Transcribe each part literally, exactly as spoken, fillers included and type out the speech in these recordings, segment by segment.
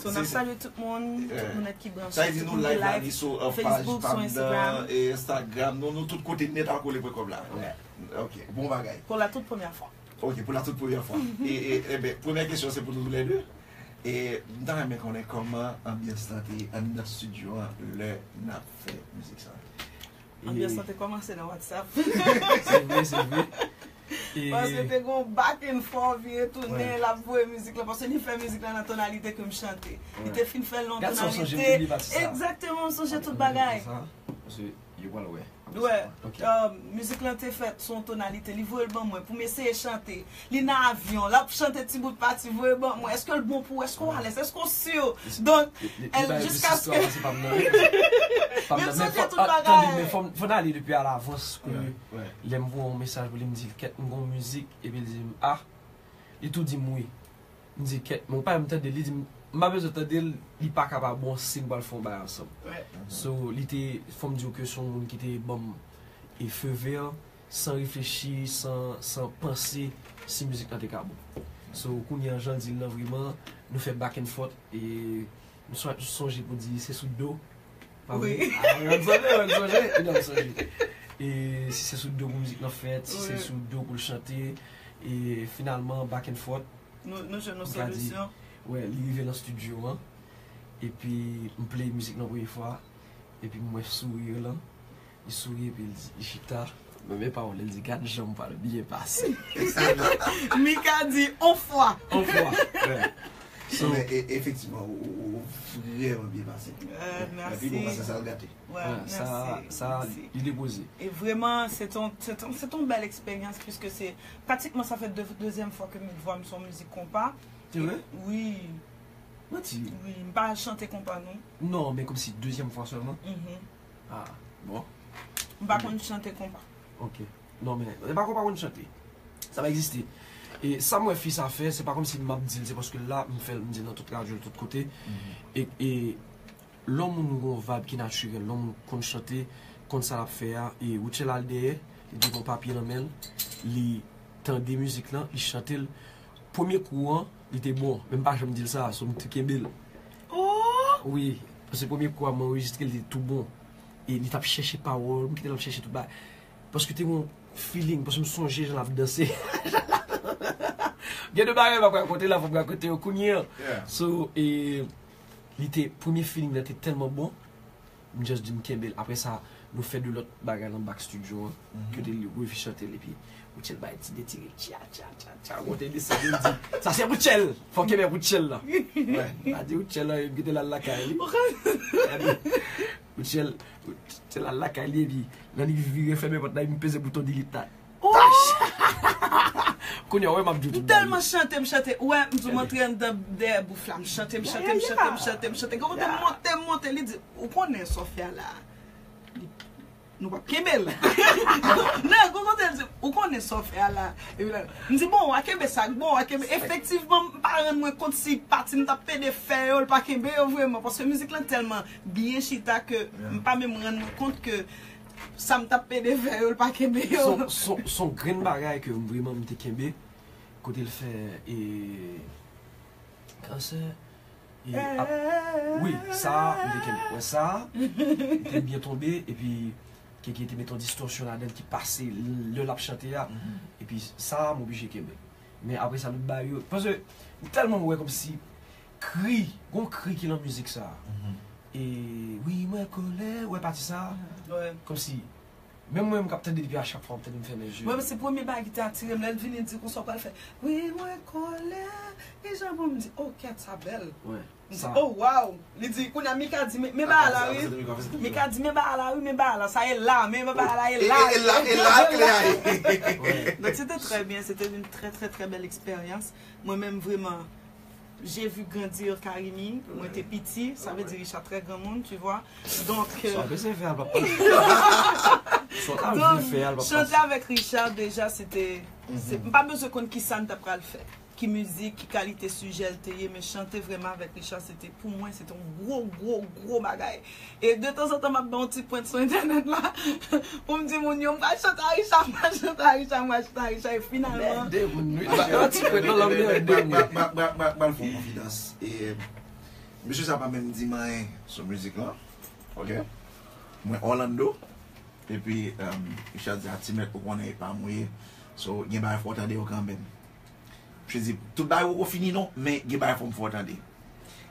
So, n ap salye tout moun, tout moun nèt ki branche, tout moun ki live, Facebook, sou Instagram, e Instagram, nou, nou tout kote nèt al kole pwen kòb la. Ok, bon bagay. Pou la tout premyè fwa. Ok, pou la tout premyè fwa. E, e, e ben, premyè kesyon se pou nou toulède. E m ta renmen konnen kòman anbyans lan te anndan estidyo an lè n ap fè mizik sa. Anbyans lan te kòmanse nan WhatsApp. Se vre, se vre. Paske te gon back and forth, vire tounen, l ap voye mizik lan, paske li fè mizik lan nan tonalite ke m chante. Li te fin fè l nan tonalite. Egzakteman, m sonje tout bagay. Paske yo pral wè. Wè, mizik lan te fèt sou yon tonalite, li voye l ban mwen pou m eseye chante. Li nan avyon, l ap chante ti bout pati, voye ban mwen. Èske l bon pou ou? Èske w alèz? Èske w si? Donk, jiskaske. M sonje tout bagay. Tande, men fò n ale depi alavans pou lè m voye yon mesaj pou li, m di l kèt, m gon mizik, epi l di m, ah, li tou di m wi. M di kèt, men w pa janm tande, li di m, m pa bezwen tande l, li pa ka pa bon si n pral fè yon bagay ansanm. So, li te, fò m di w ke se yon moun ki te ban m e feu vert, san reflechi, san, san panse si mizik lan te ka bon. So, kounye a, jan l di l lan, vreman, nou fè back and forth, e m swa-, sonje pou di se sou do. Pa vre? Ah, mwen sonje, mwen sonje, e non, mwen sonje. E si se sou do pou mizik lan fèt, si se sou do pou l chante, e finalman, back and forth, nou, nou jwenn yon solisyon. Wè, li rive nan estidyo an, epi m play mizik lan premye fwa, epi m wè souri lan, li souri, epi l di, li chita, men men pawòl, li di, gad jan m pral byen pase. Mika di, on fwa. On fwa, wè. So, men, e, efektivman, ou, ou, ou vrèman byen pase. Mèsi. Pi bon pase sa l gate. Wè, sa, mèsi, sa, mèsi. Li depoze. E vrèman, se ton, se ton, se ton bèl eksperyans, piske se pratikman sa fè de, dezyèm fwa ke m met vwa m sou yon mizik konpa. Se vre? Wi. Manti. Wi, m pa chante konpa, non. Non, men kòmsi dezyèm fwa sèlman? Mhm. Ah, bon. M pa konn chante konpa. Ok. Non, men, se pa konpa konn chante. Sa pa egziste. E sa m wè fi sa fè, se pa kòmsi m ap di l, se paske la, m fè l, m di l nan tout radyo, tout kote. E, e lè yon moun gon vibe ki natirèl, lè yon moun konn chante, konn sa l ap fè a, e Rutshelle al dèyè, li te gon papye nan men l, li tande mizik lan, li chante l. Premye kou an, li te bon, men m pa janm di l sa, so m te kenbe l. Oh! Wi, paske premye kou a, m anrejistre l, li te tou bon. E li t ap chèche pawòl, m kite l ap chèche tout bagay. Paske te gon feeling, paske m sonje jan l ap danse. Gen de bagay m ap rakonte la, fò m rakonte yo kounye a. So, e, li te, premye feeling nan te tèlman bon, m just di m kenbe l. Apre sa, nou fè de lòt bagay nan back studio an, kote li refi chante l, epi Rutshelle bay ti detire, tcha, tcha, tcha, tcha, monte desann, li di, sa se Rutshelle! Fò kenbe Rutshelle la. Li di Rutshelle la, epi kite l al lakay li. Rutshelle, Rutshelle al lakay li, epi lè li vire fèmen pòt la, epi m peze bouton delete la. Oh! Kounye a, wè, m ap di w tout bagay. M tèlman chante, m chante. Ou wè, m di w m antre anndan dèyè bouf la. M chante, m chante, m chante, m chante, m chante. Gen kote m monte, m monte, li di, ou konnen sa w fè a la. Nou p ap kenbe l. Non, gen kote l di, ou konnen sa w fè a la. Epi la, m di, bon, w a kenbe sa, bon, w a kenbe. Efektivman, m pa rann mwen kont si pati m t ap pede fè yo, l pa kenbe yo vrèman. Paske mizik lan tèlman byen chita ke m pa menm rann mwen kont ke sa m t ap pede fè yo, l pa kenbe yo. Son, son, son grenn bagay ke m vreman m te kenbe, kote l fè, e, kansè, e, ap, wi, sa, m te kenbe. Wè sa, li te byen tonbe, epi Keke te mete yon distòsyon ladan l ki pase lè l ap chante a. Epi sa, m oblije kenbe. Men apre sa, lòt bagay yo, paske m tèlman wè kòmsi kri, gon kri ki nan mizik sa. E wi, mwen kòlè, wè pati sa. Kòmsi, menm mwen, m k ap tande depi a chak fwa m tande m fèmen je. Mwen, se premye bagay ki te atire m, lè l vini di konsa w pral fè, wi, mwen kòlè, e jan pou m di, oh, kèt sa bèl. M di, oh, wow. Li di, kounye a Mika di, men, men bagay la, wi. Mika di, men bagay la, wi, men bagay la, sa e la, men bagay la, e la. E la, e la, klè. Donc, c'était très bien, c'était une très, très, très belle expérience. Mwen menm, vraiment, j'ai vu grandir Carimi. Mwen te piti, sa vle di Richard trè granmoun, tu vois. Donc, euh, donc, chanter avec Richard, déjà, c'était, c'est, m pa bezwen konn ki sa n ta pral fè. Ki mizik, ki kalite sijè l te ye, men chante vrèman avèk Richard, se te, pou mwen, se te yon gwo, gwo, gwo bagay. E de tanzantan, m ap bay yon ti pwent sou entènèt la, pou m di moun yo, m pral chante a Richard, m pral chante a Richard, m pral chante a Richard, e finalman. Mède moun, wi. Ba, yon ti pwent nan lanm li, mède moun. M pral fè yon konfidans. E, Mesye sa pa menm di m anyen sou mizik lan. Ok. Mwen Orlando. Epi, um, Richard di, a ti mèt, ou konnen e pa m ou ye. So, gen bagay fò w tande yo kanmenm. Misye di, tout bagay poko fini non, men gen bagay fò m fè w tande.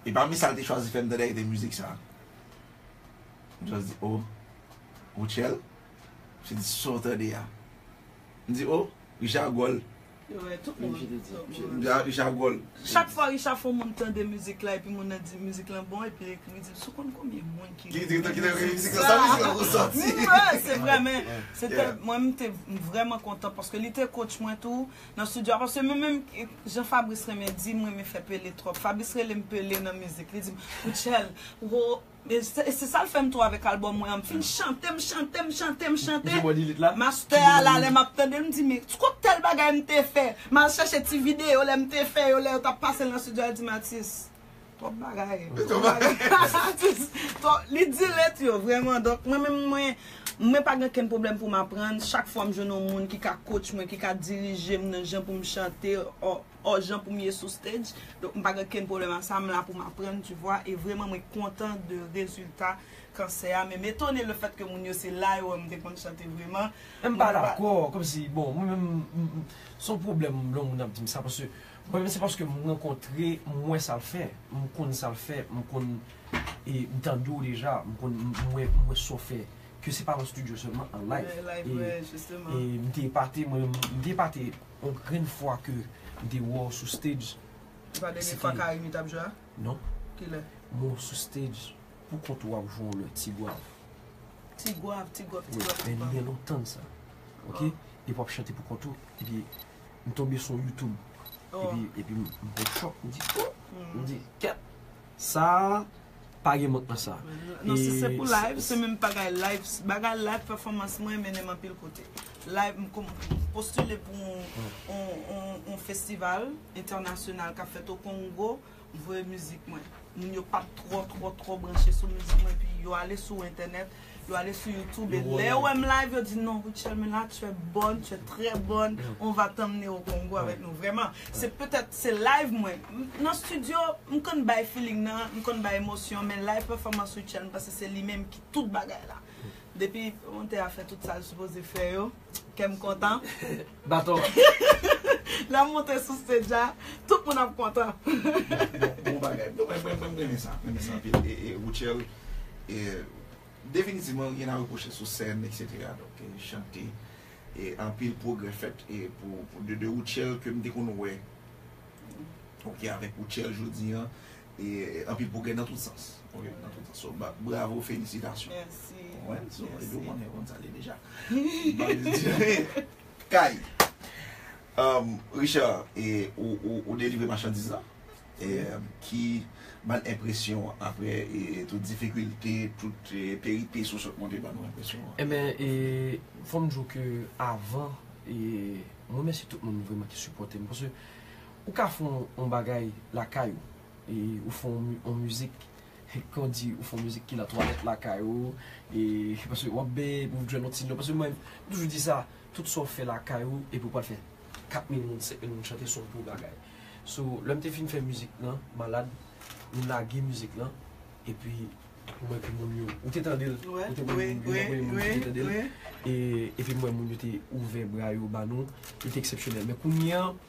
E pami sa l te chwazi fè m tande a, se te mizik sa. M just di, oh, Rutshelle? Misye di, sa w tande a? M di, oh, Richard Gòl. Yo, wè, tout moun. M di, ah, Richard Gòl. Chak fwa Richard fè yon moun tande mizik la, epi moun nan di mizik lan bon, epi li ekri, li di, si w konn konbyen moun ki Ki te ki te mizik lan, sa mizik lan pou sòti. Wi, se vrèman, se te, mwen, m te vrèman kontan, paske li te coach mwen tou nan studio a, paske mwen menm, jan Fabrice renmen di, m renmen fè pele twòp. Fabrice rele m pele nan mizik, li di m, Rutshelle, ou E se, se sa l fè m tou avèk albòm mwen an. M fin chante, m chante, m chante, m chante. Master a la, lè m ap tande l, m di, men kot tèl bagay m te fè? M al chèche ti videyo lè m te fè yo, lè yo t ap pase l nan studio a, l di m, atis, twòp bagay. Atis, twòp, li delete yo, vrèman. Donk, mwen menm, mwen, mwen pa gen okenn pwoblèm pou m aprann. Chak fwa m jwenn yon moun ki ka coach mwen, ki ka dirije m nan jan pou m chante, ò, jan pou m ye sou stage. Donk, m pa gen okenn pwoblèm a sa, m la pou m aprann, tu vois, e vrèman, mwen kontan de rezilta kansè a, men m etone le fèt ke moun yo se la yo wè m te konn chante vrèman. Men m pa dakò, kòmsi, bon, mwen menm, m- m- se yon pwoblèm lè yon moun ap di m sa, paske mwen menm se paske m rankontre, m wè sa l fè, m konn sa l fè, m konn, e m tande w deja, m konn, m- m wè, m wè sa w fè, ke se pa nan studio sèlman, an live. Live, wi, jisteman. E m te epate, mwen menm, m te epate yon grenn fwa ke m te wè w sou stage. Se pa dènye fwa Carimi t ap jwe a? Non. Kilè? M wè w sou stage, pou kont ou w ap jwe yon lè, Ti Gwav. Ti Gwav, Ti Gwav, Ti Gwav. Men li gen lontan de sa. Ok? Epi w ap chante pou kont ou, epi m tonbe sou YouTube. Epi, epi m pran chòk, m di, oh! M di, kèt! Sa a, pa gen mank nan sa. Non, si se pou live, se menm bagay live. Bagay live, pèfòmans mwen mennen m anpil kote. Live, m kon- m postile pou yon, yon, yon, yon festival entènasyonal k ap fèt o Kongo, m voye mizik mwen. Moun yo pa t twò, twò, twò branche sou mizik mwen, epi yo ale sou entènèt, yo ale sou YouTube, e lè yo wè m live, yo di, non, Rutshelle, mais là, tu es bonne, tu es très bonne, on va t'emmener au Congo avec nous. Vrèman, se petèt, se live mwen. M- Nan studio, m konn bay feeling nan, m konn bay emosyon, men live performance Rutshelle, m panse se li menm ki tout bagay la. Depi Monte a fè tout sa l sipoze fè yo, kè m kontan. Baton. Lè m monte sou stage a, tout moun ap kontan. Bon, bon, bon bagay. Bon, mwen, mwen, mwen, mwen renmen sa. Mwen renmen sa anpil. E, e, Rutshelle, e, definitivman, gen a repwoche sou sèn, etsetera. Donk, e, chante, e, anpil pwogrè fèt, e, pou, pou de, de Rutshelle ke m te konn wè. Ok, avèk Rutshelle jodi an, e anpil pwogrè nan tout sans. Ok, nan tout sans. So, ba- bravo, felisitasyon. Mèsi. Wè, so, epi w konnen, w konn sa li deja. M pa bezwen di anyen. Kay. Um, Richard, e, ou, ou, ou delivre machandiz la? E, um, ki ban enpresyon apre e, tout difikilte, tout e, peripesi ou sot monte, ban nou enpresyon an? Ebyen, e, fò m di w ke avan, e, mwen remèsye tout moun vrèman ki sipòte m. Paske ou ka fè yon, yon bagay lakay ou, e, ou fè yon, mi- yon mizik, kon di, ou fè yon mizik ki nan twalèt lakay ou, e, paske w ap benyen, ou jwenn yon ti non. Paske mwen, m toujou di sa, tout sa w fè lakay ou, epi w pral fè kat mil moun, senk mil moun chante, se yon gwo bagay. So, lè m te fin fè mizik lan, Malad, m lage mizik lan, epi mwen epi moun yo, ou te tande l, ou te voye moun, ou te voye moun, ou te tande l, e, epi m wè moun yo te ouvè bra yo ba nou, li te eksepsyonèl. Men kounye an,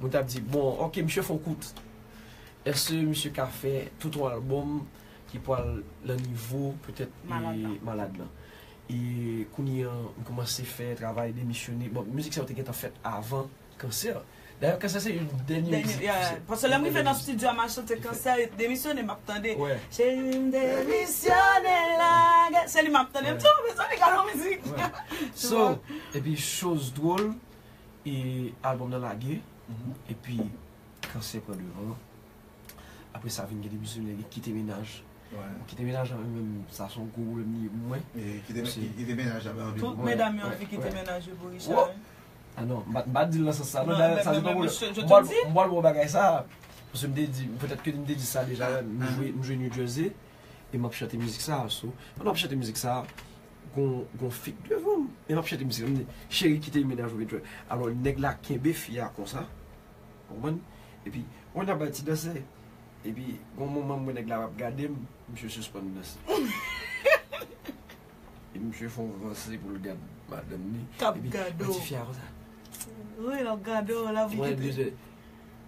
mwen t ap di, bon, ok, misye fè yon kout. Èske misye ka fè tout yon albòm ki pral nan nivo, petèt, e, Malad lan? E kounye an, m kòmanse fè travay demisyone. Bon, mizik sa yo te gentan fèt avan Kansè. Dayè, Kansè se youn dènye mizik. Paske lè m rive nan studio a, m al chante Kansè, demisyone, m ap tande. Cheri, m demisyone lage. Se li m ap tande. M di, oh, mezanmi, gade yon mizik. So, epi, choz dwòl, e albòm nan lage, epi Kansè pran devan. Apre sa, vin gen demisyone, gen kite menaj. Kite menaj la menm, sa se yon gwo pwoblèm li ye pou mwen. Kite menaj la pa anvi pou mwen. Tout medam yo anvi kite menaj yo pou Richard. Ah non, m pa, m pa di l nan sans sa non, dayè sa se pa pwoblèm. M pral, m pral ba w bagay sa. Paske m te di, petèt ke m te di sa deja, m jwe, m jwe New Jersey, e m ap chante mizik sa. So, pandan m ap chante mizik sa, gon, gon fi k devan m, e m ap chante mizik la, m di, cheri, kite menaj ou vin jwenn. Alò, nèg la kenbe fi a konsa, w konprann? Epi, w konn ap bay ti dansè. Epi, gon moman m wè nèg la p ap gade m, misye sispann danse. Epi misye fè yon vanse pou l gad madanm li. K ap gade w. Epi, ti fi a konsa. Wi, l ap gade w, l ap kite.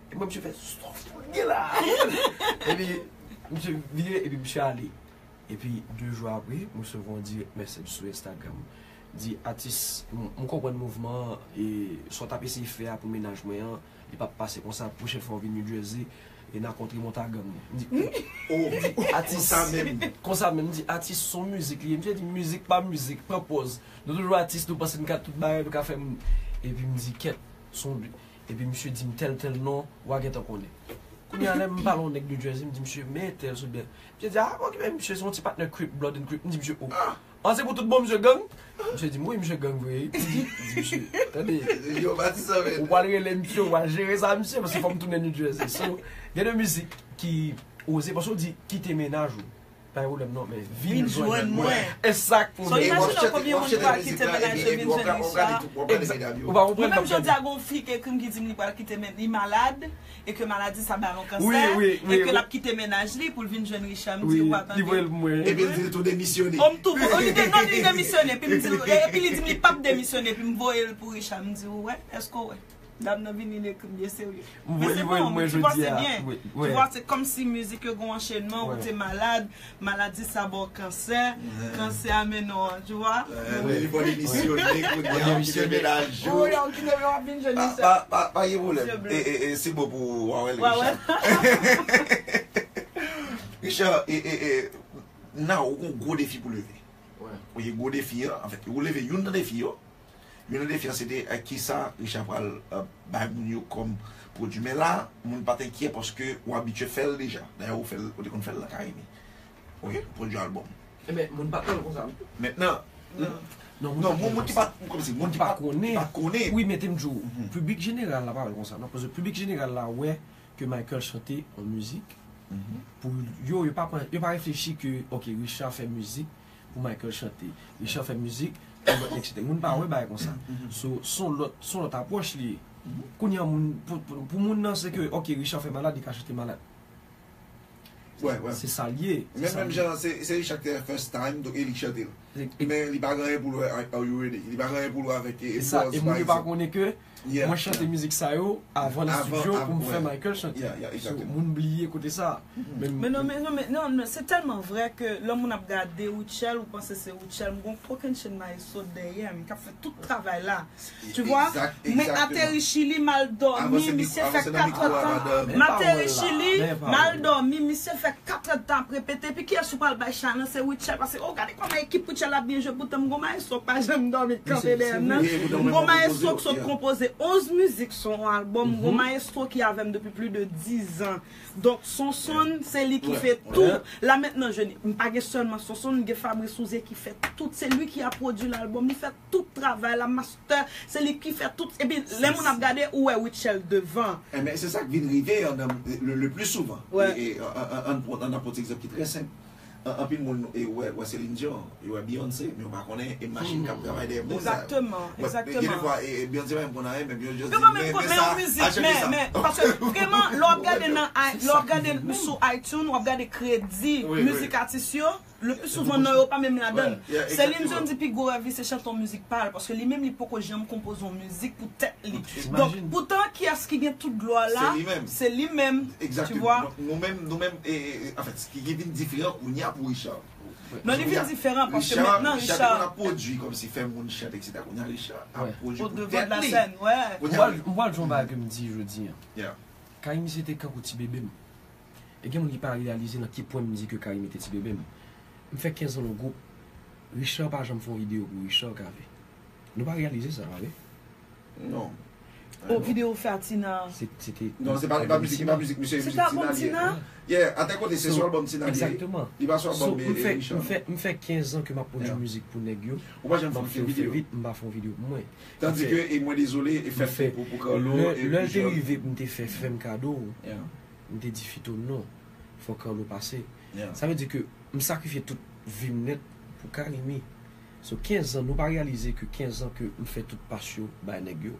Epi mwen, misye fè, "Stop, pou l gen la." Epi, misye vire, epi misye ale. Epi, de jou apre, m resevwa yon direct message sou Instagram. Di, "Atis, m, m konprann mouvman an, e sa w t ap eseye fè a pou mennaj mwen an, li p ap pase konsa, pwochèn fwa w vin New Jersey, e n a kontre m, w t a gang mwen." M di, "Oh, atis, konsa menm." Konsa menm, m di, "Atis, s on mizik li ye." Misye di, "Mizik pa mizik, pran pòz. Nou toujou atis, nou panse n ka tout bagay, nou ka fè m." Epi m di, "Kèt, s on." Epi misye di m tèl, tèl non, w a gentan konnen. Kounye a, lè m pale yon nèg New Jersey, m di, "Misye, men tèl sou byen." Misye di, "Ah, ok, men misye se yon ti patnè Crip, Blood and Crip." M di, "Misye, oh. Ah, se pou tout bon misye gang?" Misye di m, "Wi, misye gang vre." M di, m di, "Misye, tande, ou pral rele misye, ou pral jere sa, misye, paske fò m tounen New Jersey." So, gen de mizik ki oze, paske w di, "Kite mennaj ou." Pa gen pwoblèm non, men vin jwenn mwen. E sa k pwoblèm. So, imajine w konbyen moun ki pral kite mennaj yo vin jwenn Richard. Ou pa konprann. Mwen menm jodi a, gon fi ki ekri m ki di m li pral kite men, li malad, e ke maladi sa ba l yon kansè, e ke l ap kite mennaj li pou l vin jwenn Richard. M di, "Ou pa tande?" Epi l di l tou demisyone. O, m tou, o, li de-, non, li demisyone, epi m di l, epi li di m li p ap demisyone, epi m voye l pou Richard. M di, "Ou wè, èske w wè?" Dam nan vini, li ekri m byen serye. Men se bon, tu vois, c'est bien. Tu vois, c'est comme si mizik yo gon anchenman, ou te malad, maladi sa ba w kansè, kansè a mennen w, tu vois. Li fò demisyone, kounye a, ou kite mennaj ou. Ou kite, w ap vin jwenn Richard. Pa, pa, pa gen pwoblèm. E, e, e, se bon pou ou, w a wè l, Richard. Richard, e, e, e, nan, ou gon gwo defi pou leve. Ou gen gwo defi an, anfèt, ou leve youn nan defi yo. Youn nan defi an se te, eh, kisa Richard pral, eh, bay moun yo kòm pwodui. Men la, moun pa t enkyè paske w abitye fè l deja. Dayè, ou fè l, ou te konn fè l nan Karimi. Oke, pwodui albòm. Ebyen, moun pa t wè l konsa. Mentnan, non, moun ki pa, kòmsi, moun ki pa konnen. Wi, men te m di w, piblik jeneral la pa wè l konsa. Non, paske piblik jeneral la wè ke Michael chante yon mizik, pou yo, yo pa pran, yo pa reflechi ke, oke, Richard fè mizik pou Michael chante. Richard fè mizik pou lòt, et cetera. Moun pa wè bagay konsa. So, s on lòt, s on lòt apwòch li ye. Kounye a, moun, pou, pou, pou moun nan, se ke, oke, Richard fè malad, li ka chante malad. Se sa l ye. Menm, menm jan, se, se Richard ki te fè First Time, donk, e li k chante l. Men li pa gen anyen pou l wè Are You Ready. Li pa gen anyen pou l wè avèk, e, e sa, e moun yo pa konnen ke mwen chante mizik sa yo avan nan estidyo pou m fè Michael chante. So, moun bliye kote sa. Men non, men non, men non, men se tèlman vrè ke lè moun ap gade Rutshelle, ou panse se Rutshelle, m gon kokennchenn maestro dèyè m k ap fè tout travay la. Tu vois? Mwen ateri Chili, m al dòmi, misye fè katrè tan. M ateri Chili, m al dòmi, misye fè katrè tan ap repete. Epi kiyès ou pral bay chay lan? Se Rutshelle. Paske, oh, gade kòman ekip Rutshelle ap byen jwe. Poutan, m gon maestro k pa janm dòmi, k kanpe dèyè m nan. M gon maestro k sot konpoze onz mizik sou yon albòm. M gon maestro ki avè m depi plis de diz an. Donk, Sonson, se li ki fè tou. La mentnan, je, m pa gen sèlman Sonson, m gen Fabrice Ouzé ki fè tout. Se li ki ap pwodui lalbòm, li fè tout travay la, master, se li ki fè tout. Epi, lè moun ap gade, ou wè Rutshelle devan. Enben, se sa k vin rive, an, le, le pli souvan. E, e, an, an, an, an, an pran ti egzanp ki trè senp. An, anpil moun, e, wè, wè Celine Dion, yo wè Beyoncé, men yo pa konnen, e machin k ap travay dèyè moun sa yo. Egzakteman, egzakteman. Gen de fwa, e, e Beyoncé pa menm konn anyen, men yo just di, men, men sa, men, men, paske vrèman, lè w ap gade nan, lè w ap gade sou iTunes, w ap gade kredi mizik atis yo, le pli souvan non yo pa menm ladann. Celine Dion di pi gwo rèv li se chante yon mizik pa l, paske li menm li poko janm konpoze yon mizik pou tèt li. Donk, poutan, kiyès ki gen tout glwa la? Se li menm. Se li menm. Tu vois? Nou menm, nou menm, e, e, e, anfèt, ki, ki vin diferan kounye a pou Richard. Non, li vin diferan, paske mentnan Richard te konn ap pwodui kòmsi fè moun chante, et cetera. Kounye a Richard ap pwodui pou tèt li. M pral, m pral di yon bagay ke m di jodi a. Karimi se te kankou ti bebe m. E gen moun ki pa reyalize nan ki pwen m di ke Karimi te ti bebe m. M fè kenz an nan gwoup. Richard pa janm fè yon videyo pou Richard, Kave. Nou pa reyalize sa, pa vre? Non. O, videyo fè a Tina. Se, se te... Non, se pa, se pa mizik, se pa mizik, misye, se mizik Tina li ye. Yeah, atè kote, se sou albòm Tina li ye. Egzakteman. Li pa sou albòm, e, Richard. M fè, m fè kenz an ke m ap pwodui mizik pou nèg yo. Ou pa janm fè yon videyo. M ap fè yon videyo pou mwen. Tandis ke, e mwen dezole, e fèt pou, pou, pou Carlo e Richard. Lè, lè l te rive pou m te fè Fè m kado, m te di Fito non, fò Carlo pase. Sa vle di ke m sakrifye tout vi m nèt pou Karimi. So, kenz an, nou pa reyalize ke kenz an ke m fè tout pas yo bay nèg yo.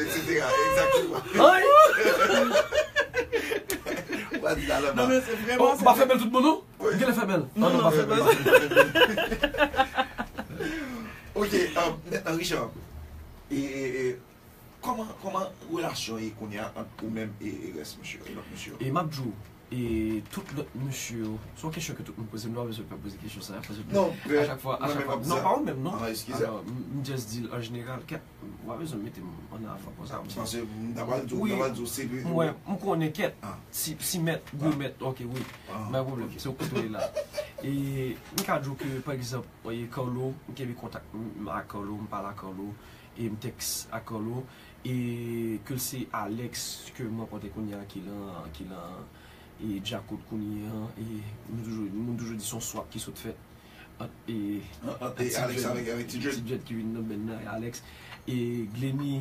et cetera. Egzakteman. Ay! Ou pa di sa la. Non, men se vrèman, se pa fè bèl tout moun, non? M genlè fè bèl. Non, non, pa fè bèl. Ok, um, mentnan, Richard, e, e, e, kòman, kòman relasyon ye kounye a ant ou menm e, e rès mesye yo, e lòt mesye yo? E m ap di w, e tout lòt mesye yo, se yon kesyon ke tout moun poze m, nou pa bezwen fè poze kesyon sa, paske a chak fwa, a chak fwa, non, pa ou menm, non. Alò, m, m just di l an jeneral, kèt, ou pa bezwen mete m an avan konsa. Paske m ta pral di w, m ta pral di w, se ke m wè, m konnen kèt, si, si mèt, gwo mèt, ok, wi, pa pwoblèm, se ou kontwole la. E m ka di w ke, pa egzanp, mwen e Carlo, m kenbe kontak m, m ak Carlo, m pale ak Carlo, e m tèks ak Carlo, e ke l se Alex ke m rankontre kounye a ki lan, ki lan, e Djakout kounye a, e nou toujou, moun toujou di se yon swap ki sot fèt ant, e, ant, ant, e, Alex avèk, avèk Ti Dread. Ti Dread ki vin nan band nan, e Alex. E Glenny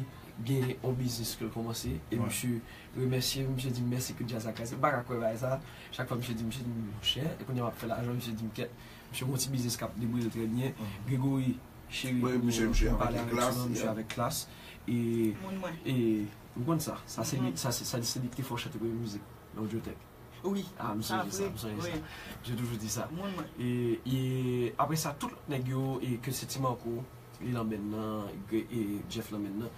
gen yon biznis ke l kòmanse, e misye remèsye m, misye di m mèsi ke djaz la kraze. M pa ka kwè bagay sa. Chak fwa misye di, misye di m, monchè, e kounye a m ap fè lajan, misye di m kèt. Misye gen yon ti biznis k ap deboule l trè byen. Gregory, cheri, m pale avèk Klas, misye avèk Klas. E, e, ou konn sa. Sa se li, sa se, sa se li ki te fè w chante premye mizik nan Audio-Tech. Wi. Ah, m sonje sa, m sonje sa. Misye toujou di sa. E, e apre sa, tout lòt nèg yo, e ke se Ti Marco, li lan band nan, e Jeff lan band nan.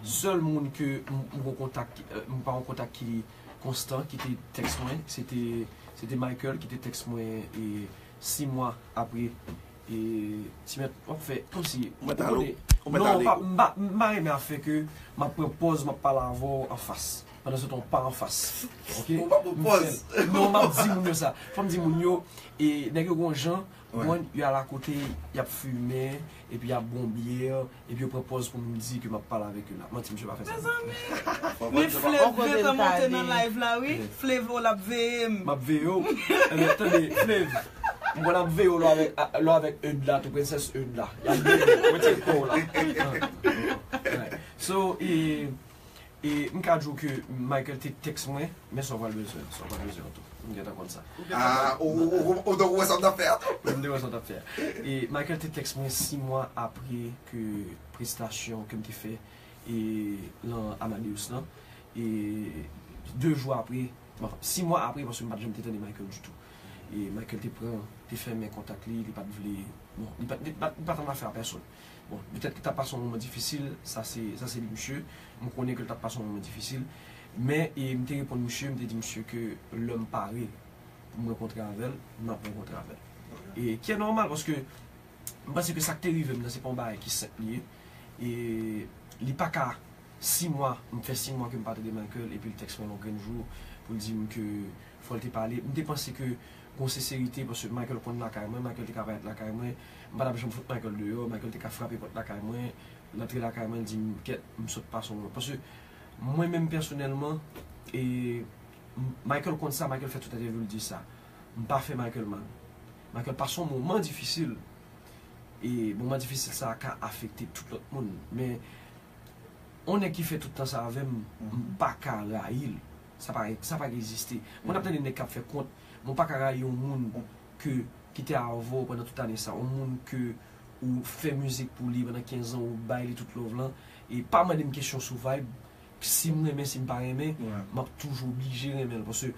Sèl moun ke m, m gen kontak, e, m pa gen kontak ki konstan, ki te tèks mwen, se te, se te Michael ki te tèks mwen, e sis mwa apre, e ti mèt, w ap fè kòmsi, ou konnen, non, m pa, m pa, m pa renmen afè ke m ap pran pòz, m ap pale avè w anfas. Pandan se tan w pa anfas. Ok? Ou pa pran pòz. Non, m ap di moun yo sa. Fò m di moun yo, e nèg yo gon jan, bon, yo al akote, y ap fimen, epi y ap bon byè, epi yo pran pòz pou m di ke m ap pale avèk yo la. Manti, misye pa fè sa. Mezanmi. Men Flev gentan monte nan live la, wi. Flev, o, l ap veye m. M ap veye w. Ebyen, tande, Flev. M konn ap veye w lò avèk, lò avèk Eud la, tou, Princess Eud la. Y ap veye w. Retire kò w la. So, e, E m ka di w ke Michael te tèks mwen, men sa w pral bezwen, sa w pral bezwen an tou. M gentan konn sa. Ah, ou, ou, ou, ou, ou wè sa m t ap fè a tou? M te wè sa w t ap fè a. E Michael te tèks mwen sis mwa apre ke prestasyon ke m te fè, e lan Amadeus lan. E de jou apre, bon, sis mwa apre, paske m pa t janm te tande Michael ditou. E Michael te pran, te fèmen kontak li, li pa t vle, bon, li pa, li pa, li pa t annafè a pèsonn. Bon, petèt ke l t ap pase yon moman difisil, sa se, sa se li misye. M konnen ke l t ap pase yon moman difisil. Men, e m te reponn misye, m te di misye ke lè m pare pou m rankontre avè l, m ap rankontre avè l. E ki nòmal, paske m panse ke sa k te rive m nan, se pa yon bagay ki senp li ye. E li pa ka sis mwa, m fè sis mwa ke m pa tande Michael, epi l tèks mwen yon grenn jou pou l di m ke fò l te pale. M te panse ke gon senserite, paske Michael konn lakay mwen, Michael te ka parèt lakay mwen, m pa t ap janm fout Michael deyò, Michael te ka frape pòt lakay mwen, l antre lakay mwen, l di m, kèt, m sot pase yon moman. Paske mwen menm pèsonèlman, e M- Michael konn sa, Michael fè tout entèvyou l di sa. M pa fè Michael mal. Michael pase yon moman difisil. E moman difisil sa a ka afekte tout lòt moun. Men yon nèg ki fè tout tan sa avè m, m pa ka rayi l. Sa pa, sa pa ka egziste. Mwen ap tande nèg k ap fè kont, mwen pa ka rayi yon moun ke, ki te avè w pandan tout ane sa, yon moun ke ou fè mizik pou li pandan kenz an, ou bay li tout love lan, e pa mande m kesyon sou vibe, si m renmen, si m pa renmen, m ap toujou oblije renmen l, paske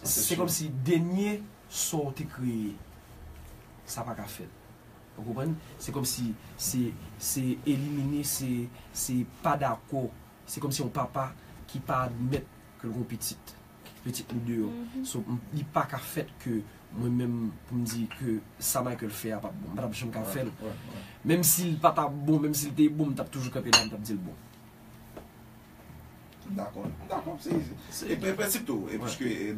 se kòmsi dènye sa w te kreye, sa pa ka fèt. Ou konprann? Se kòmsi se, se elimine, se, se pa dakò. Se kòmsi yon papa ki pa admèt ke l gon pitit. Pitit li deyò. So, m- li pa ka fèt ke mwen menm pou m di ke sa Michael fè a p ap bon. M pa t ap janm ka fè l. Menm si l pa t ap bon, menm si l te bon, m t ap toujou kanpe la, m t ap di l bon. Dakò, dakò. Se, se, e, e prensip tou. E piske, e,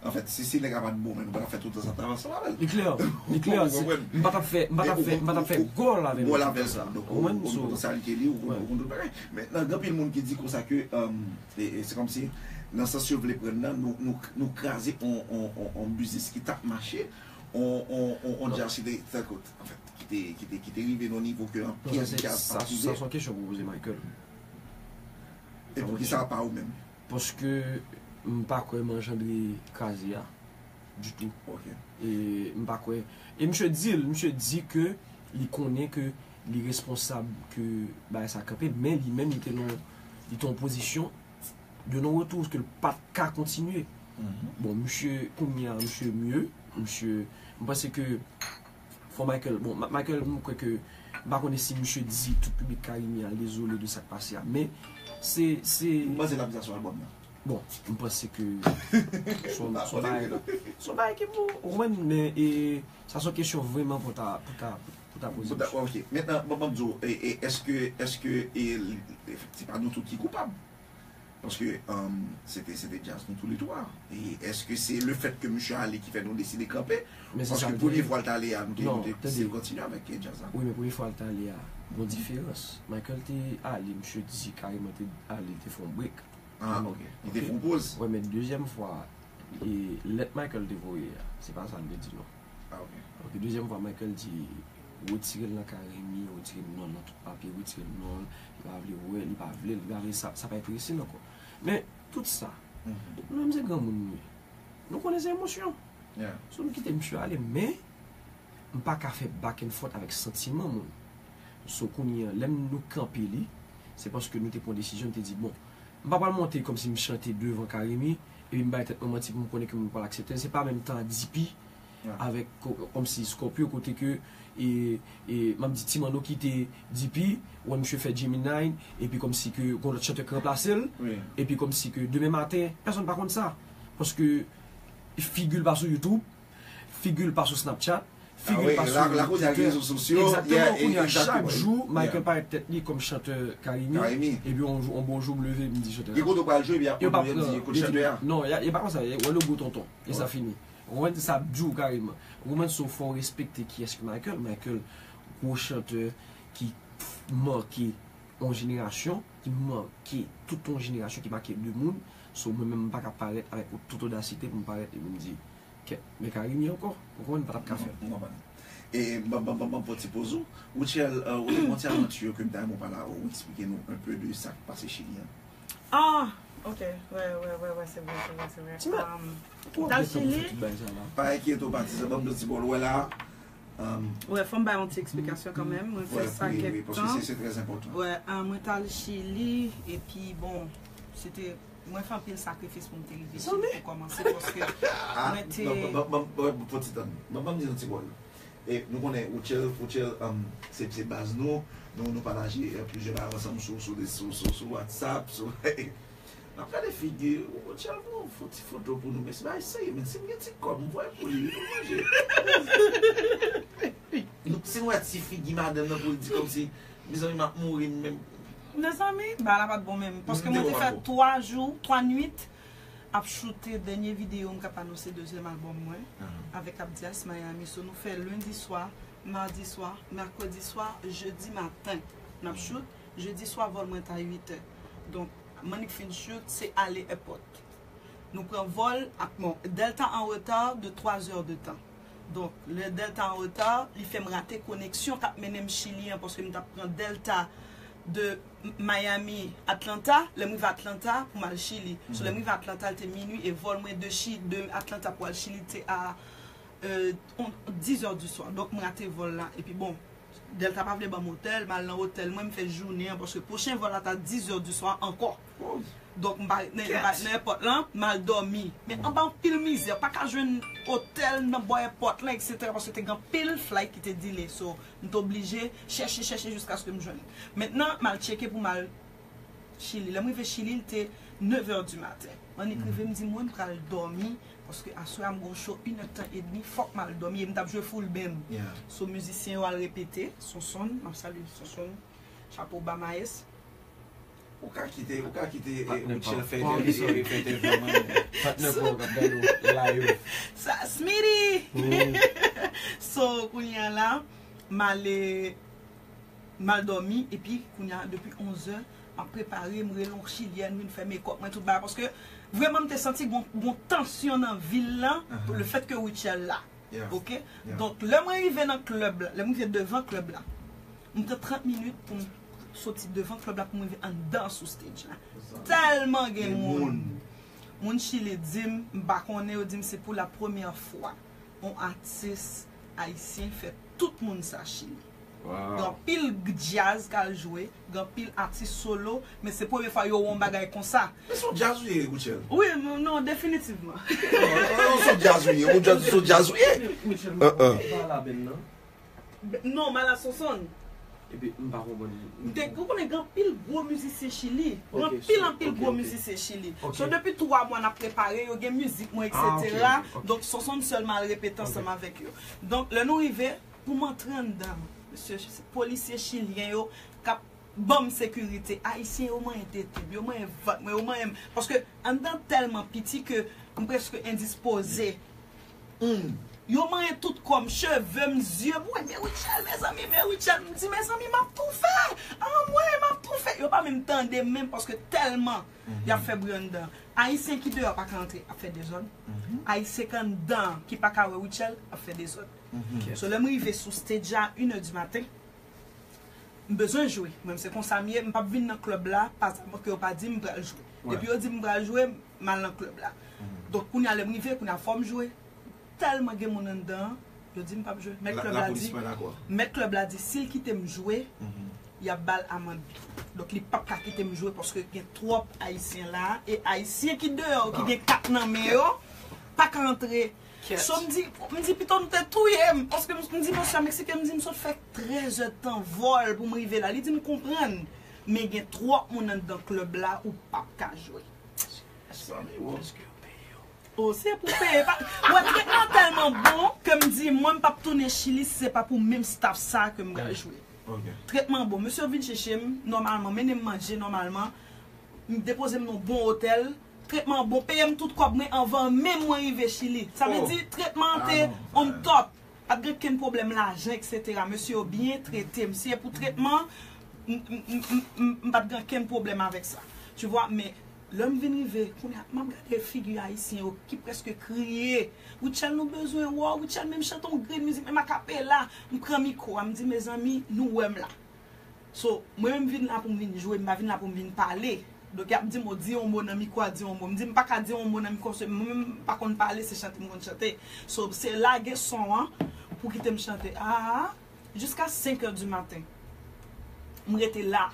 anfèt, si, si nèg la pa t bon, men nou pa t ap fè tout sa travay ansanm avè l. Li klè, li klè. M pa t ap fè, m pa t ap fè, m pa t ap fè gòl avè l. Gòl avè l. Donk, ou, ou, ou konn sa li ke li, ou konn, ou konn tout bagay. Men, nan gen anpil moun ki di konsa ke, e, e, se kòmsi, nan sans yo vle pran nan, nou, nou, nou kraze on, on, on, on biznis ki t ap mache, on, on, on, on djaz ki te, anfèt, ki te, ki te, ki te rive nan nivo ke anpil djaz pa t rive. Sa se yon kesyon pou poze Michael. E poukisa pa ou menm? Paske m pa kwè m anjandre kraze a ditou. E m pa kwè. E misye di l, misye di ke li konnen ke li responsab ke bagay sa kanpe, men li menm li te nan, li te nan pozisyon de non retou ke l pa t ka kontinye. Bon, misye kounye a, misye mye, misye, m panse ke Fò Michael, bon, Michael, m kwè ke, m pa konnen si misye di tout piblik Carimi a l dezole de sa k pase a, men se, se. M panse l ap di sa sou albòm nan. Bon, m panse ke se yon bagay, se yon bagay ki pou, ou konprann, men e, sa se yon kesyon vrèman pou ta, pou ta, pou ta poze misye. Ok, mentnan, bon, ban m di w, e, e, èske, èske, e, se pa nou tout ki koupab? Paske se te, se te djaz nou toulètwa. E èske se lefèt ke misye ale ki fè nou deside kanpe? Paske premye fwa l t ale a, nou te, nou te, nou te kontinye avèk djaz la. Wi, men premye fwa l t ale a, gon diferans. Michael te ale, misye di kareman te ale, li te fè yon break. Ah, ok. Li te fè yon poz. Wi, men dezyèm fwa, e lèt Michael te voye a, se pa sa l te di non. Ah, ok. Ok, dezyèm fwa Michael di, retire l nan Carimi, retire non l nan tout papye, retire non l, li pa vle wè, li pa vle l, li pa vle sa, sa pa enterese l ankò. Men, tout sa, nou menm se granmoun nou ye. Nou konnen se emosyon. So nou kite misye ale, men m pa ka fè back and forth avèk santiman moun. So kounye a, lè nou kanpe li, se paske nou te pran desizyon, nou te di, bon, m pa pral monte kòmsi m chante devan Carimi, epi m bay tèt mwen manti pou m konnen ke moun pral aksepte l. Se pa menm tan a D P avèk kòmsi Scorpio kote ke e, e m ap di ti manno kite D P, wè misye fè Gemini, epi kòmsi ke gon lòt chantè k ranplase l, epi kòmsi ke demen maten, pèsonn pa konn sa. Paske figi l pa sou YouTube, figi l pa sou Snapchat, figi l pa sou Twitter. Egzakteman, kounye a chak jou Michael parèt tèt li kòm chantè Carimi, epi yon jou, yon bon jou m leve m di chantè sa. Yo p ap pran, non, yo pa konn sa, yo wè logo tonton, e sa fini. Ou konprann sa ap di w kareman. Ou konprann, so fò w respekte kiyès ki Michael. Michael, gwo chantè ki make yon jenerasyon, ki make tout yon jenerasyon, ki make de moun. So mwen menm m pa ka parèt avèk tout odasite pou m parèt epi m di, kèt, men Carimi ankò. Ou konprann, m pa t ap ka fè l. M konprann. E ban, ban, ban, ban m fè yon ti poz ou. Rutshelle, ou te gen yon ti avanti ke m ta renmen w pale avè w, ou eksplike nou un peu de sa k pase Chili an. Ah, ok, wè, wè, wè, wè, se vre, se vre, se vre. Ti mè, um, pou w ap gentan pou fè tout bagay sa la. Pa enkyete w patizan, ban m de ti bòl, wè la. Um, wè, fò m bay yon ti eksplikasyon kanmenm. Mwen fè sa kèk tan. Wè, paske se, se trè enpòtan. Wè, um, mwen t al Chili, epi bon, se te, mwen fè anpil sakrifis pou m te rive Chili pou kòmanse, paske mwen te. Ah, non, ban, ban, ban, ban, fò ti tann. Ban, ban m di yon ti bòl. E nou konnen Rutshelle, Rutshelle, um, se, se baz nou, nou, nou pataje, eh, plizyè bagay ansanm sou, sou, sou, sou, sou WhatsApp, sou, n ap gade figi Rutshelle, nou fè ti foto pou nou, men se bagay serye, men si m gen ti kòb, m voye pou li, wi, pou manje. Nou, si n wè ti figi madanm nan pou l di kòmsi, mezanmi, m ap mouri, m menm. Mezanmi, bagay la pa t bon menm, paske mwen te fè twa jou, twa nwit, ap choute dènye videyo m k ap anonse dezyèm albòm mwen avèk Abdias Miami. So nou fè lendi swa, madi swa, mèkredi swa, jedi maten n ap choute. Jedi swa vòl mwen t a uit è. Donk m annik fin choute, se ale èpòt. Nou pran vòl ak, bon, Delta an reta de twa zè de tan. Donk, lè Delta an reta, li fè m rate koneksyon k ap mennen m Chili an, paske m t ap pran Delta de Miami, Atlanta, lè m rive Atlanta pou m al Chili. So, lè m rive Atlanta, li te minui, e vòl mwen de Chi-, de Atlanta pou al Chili te a, euh, on-, dix heures du soir. Donk, m rate vòl la. Epi bon, Delta pa vle ban m otèl, m al nan otèl mwen, m fè jounen an, paske pwochen vòl la ta dix heures du soir ankò. Donk, m pa ret nan, m pa ret nan èpòt lan, m al dòmi. Men anba anpil mizè, pa ka jwenn otèl nan bò èpòt lan, et cetera, paske te gen anpil flight ki te delay. So, m te oblije chèche, chèche jiskaske m jwenn. Mentnan, m al tcheke pou m al Chili. Lè m rive Chili, li te nev è di maten. M annik rive, m di, "Mwen, m pral dòmi, paske aswè a m gon show inèdtan edmi, fòk m al dòmi." E m t ap jwe full band. So, mizisyen yo al repete, Sonson, m ap salye Sonson, chapo ba Maes. Ou ka kite, ou ka kite Rutshelle fè entèvyou, fè entèvyou mwen. Patnè pa w k ap gade w live. Sa, Smitty! So, kounye a la, m ale, m al dòmi, epi kounye a, depi onz è, m ap prepare, m rele yon chilyèn, vin fè mekòp mwen, tout bagay, paske vrèman, m te santi gon, gon tansyon nan vil lan, le fèt ke Rutshelle la. Ok? Donk, lè mwen rive nan klèb la, lè mwen rive devan klèb la, m pran trant minit pou m soti devan klèb la pou m rive anndan sou stage la. Tèlman gen moun. Moun Chili di m, m pa konnen, yo di m se pou la premyè fwa yon atis ayisyen fè tout moun sa Chili. Gen anpil djaz k al jwe, gen anpil atis solo, men se premye fwa yo wè yon bagay konsa. Men se yon djaz ou ye, Rutshelle? Wi, non, definitivman. Non, non, se yon djaz ou ye, yon djaz, se yon djaz ou ye. Rutshelle, mwen pa la bèn nan. Non, Mala Sonson. Epi, m pa konprann. M te, ou konnen gen anpil gwo mizisyen Chili. Gen anpil, anpil gwo mizisyen Chili. So, depi twa mwa n ap prepare, yo gen mizik mwen, et cetera. Donk, Sonson sèlman al repete ansanm avèk yo. Donk, lè nou rive, pou m antre anndan, mesye, polisye chilyen yo k ap ban m sekirite. Ayisyen yo manyen tete m, yo manyen vant mwen, yo manyen m. Paske anndan tèlman piti ke m prèske endispoze. Yo manyen tout kò m, cheve m, zye m. Wi, men Rutshelle, mezanmi, men Rutshelle. M di, mezanmi, m ap toufe. Anmwey, m ap toufe. Yo pa menm tande m menm paske tèlman y ap fè bri anndan. Ayisyen ki deyò pa ka antre ap fè dezòd. Ayisyen k anndan ki pa ka wè Rutshelle ap fè dezòd. So, lè m rive sou stage a, inè di maten, m bezwen jwe. Mwen, se konsa m ye, m p ap vin nan klèb la, paske yo pa di m pral jwe. Depi yo di m pral jwe, m al nan klèb la. Donk, kounye a, lè m rive, kounye a, fò m jwe. Tèlman gen moun anndan an, yo di m p ap jwe. Mèt klèb la di, mèt klèb la di, si l kite m jwe, y ap ba l amann. Donk, li p ap ka kite m jwe, paske gen twòp Ayisyen la, e Ayisyen ki deyò, ki gen kat nan men yo, pa ka antre. So, m di, m di, pito nou te touye m. Paske m, m di mesye a Meksiken, m di, m sot fè trèz èdtan vòl pou m rive la. Li di m konprann. Men gen twòp moun anndan klèb la, ou p ap ka jwe. O, se pou peye. Pa, wè, tretman tèlman bon ke m di, mwen, m p ap tounen Chili si se pa pou menm staff sa ke m pral jwe. Tretman bon. Mesye yo vin chèche m, nòmalman, mennen m manje, nòmalman. M depoze m nan bon otèl. Tretman bon, peye m tout kòb mwen anvan menm mwen rive Chili. Sa vle di, tretman an te on top. Pa t gen kenn pwoblèm lajan, et cetera. Mesye yo byen trete m. Si e pou tretman, m, m, m, m, m, m pa t gen kenn pwoblèm avèk sa. Tu vois, men lè m vin rive, kounye a, m ap gade figi Ayisyen yo ki prèske kriye. Rutshelle, nou bezwen wè w. Rutshelle, menm chante yon grenn mizik, menm akapela. M pran mikwo a, m di, mezanmi, nou wè m la. So, mwen menm m vin la pou m vin jwe, m pa vin la pou m vin pale. Donk, y ap di m, o, di yon mo nan mikwo a, di yon mo. M di, m pa ka di yon mo nan mikwo, se mwen menm m pa konn pale, se chante m konn chante. So, se lage son an pou kite m chante. A, jiska senk è di maten. M rete la.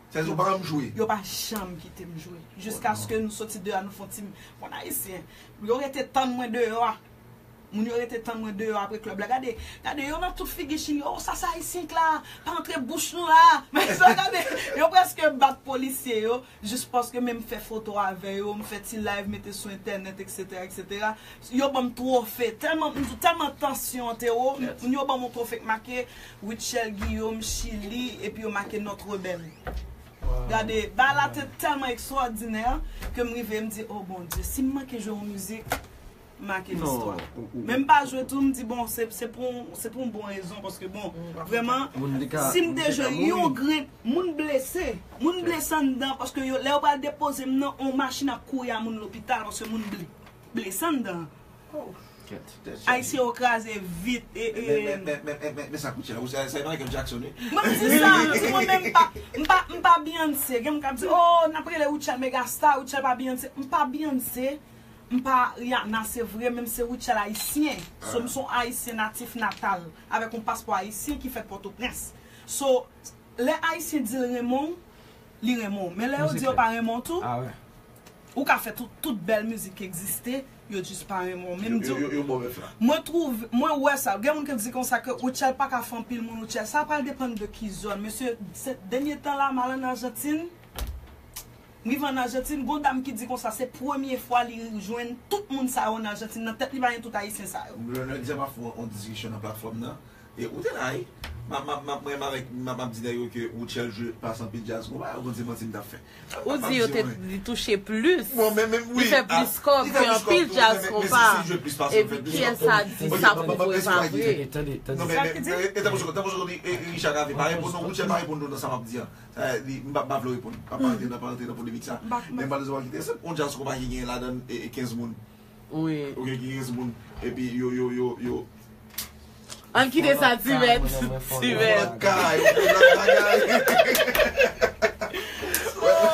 Sa vle di ou pa janm jwe? Yo pa janm kite m jwe. Jiskaske nou soti deyò a, nou fè yon ti, konn Ayisyen. Yo rete tann mwen deyò a. Moun yo rete tann mwen deyò apre klèb la. Gade, gade, yo nan tout figi Chili. O, sa se Ayisyen k la. Pa antre bouch nou la. Men sa, gade, yo prèske bat polisye yo. Jis paske men m fè foto avè yo, m fè ti live, mete sou entènèt, et cetera, et cetera. Yo ban m twofe. Tèlman, m di w, tèlman tansyon an te wo, moun yo ban m yon twofe k make Rutshelle Guillaume, Chili, epi yo make Notre Belle. Gade, bagay la te tèlman ekstwòdinè ke m rive, m di, o Bondye, si m manke jwe yon mizik, make listwa. Men m pa jwe tou, m di, bon, se, se pou, se pou yon bon rezon, paske, bon, vrèman, si m te jwe yon grenn, moun blese, moun blese anndan, paske yo, lè yo pral depoze m nan, yon machin ap kouri a moun lopital, paske moun ble-, blese anndan. Ayisyen yo kraze vit. E, e, men sa kout chè, sa, sa Michael Jackson, wi. Mwen m di sa, m di mwen menm m pa, m pa, m pa Beyoncé. Gen moun k ap di, oh, n ap rele Rutshelle megastar, Rutshelle pa Beyoncé. M pa Beyoncé, m pa Rihanna, se vre, men m se Rutshelle ayisyen. So, m se yon ayisyen natif natal, avèk yon paspò ayisyen ki fèt Pòtoprens. So, lè ayisyen di l renmen w, li renmen w. Men lè yo di yo pa renmen w tou, ou ka fè tout, tout bèl mizik ki egziste, yo jis pa renmen w. Men m di w, mwen twouve, mwen wè sa. Gen moun ki di konsa ke Rutshelle pa ka fè anpil moun Rutshelle. Sa pral depann de ki zòn. Mesye, se dènye tan la, m al ann Ajantin. M rive ann Ajantin, gon dam ki di konsa se premye fwa li jwenn tout moun sa yo ann Ajantin. Nan tèt li pa gen tout ayisyen sa yo. Lè, lè, lè m ap fè yon diskisyon nan platfòm nan, e ou te la wi. M ap, m ap, m ap, mwen menm avèk, m ap, m ap di nèg yo ke Rutshelle jwe pase anpil djaz konpa, yo konn se manti m t ap fè. Ou di yo te, li touche plis. Bon, men, men, wi, li fè plis kòb ke anpil djaz konpa. Epi kiyès sa di sa pou vre pa vre? Tande, tande. Non, men, men, etan pou segonn, etan pou segonn, Richard Cavé pa reponn non, Rutshelle pa reponn non nan sa m ap di an. Sa, li, m pa, m pa vle reponn. M pa, pa antre nan, pa antre nan polemik sa. Men m pa bezwen kite. Se yon djaz konpa ki genyen ladan l, e, e, kenz moun. Wi. Ok, ki kenz moun. Epi yo, yo, yo, yo. Ann kite sa ti mèt. Ti mèt. Kay, yon lòt bagay.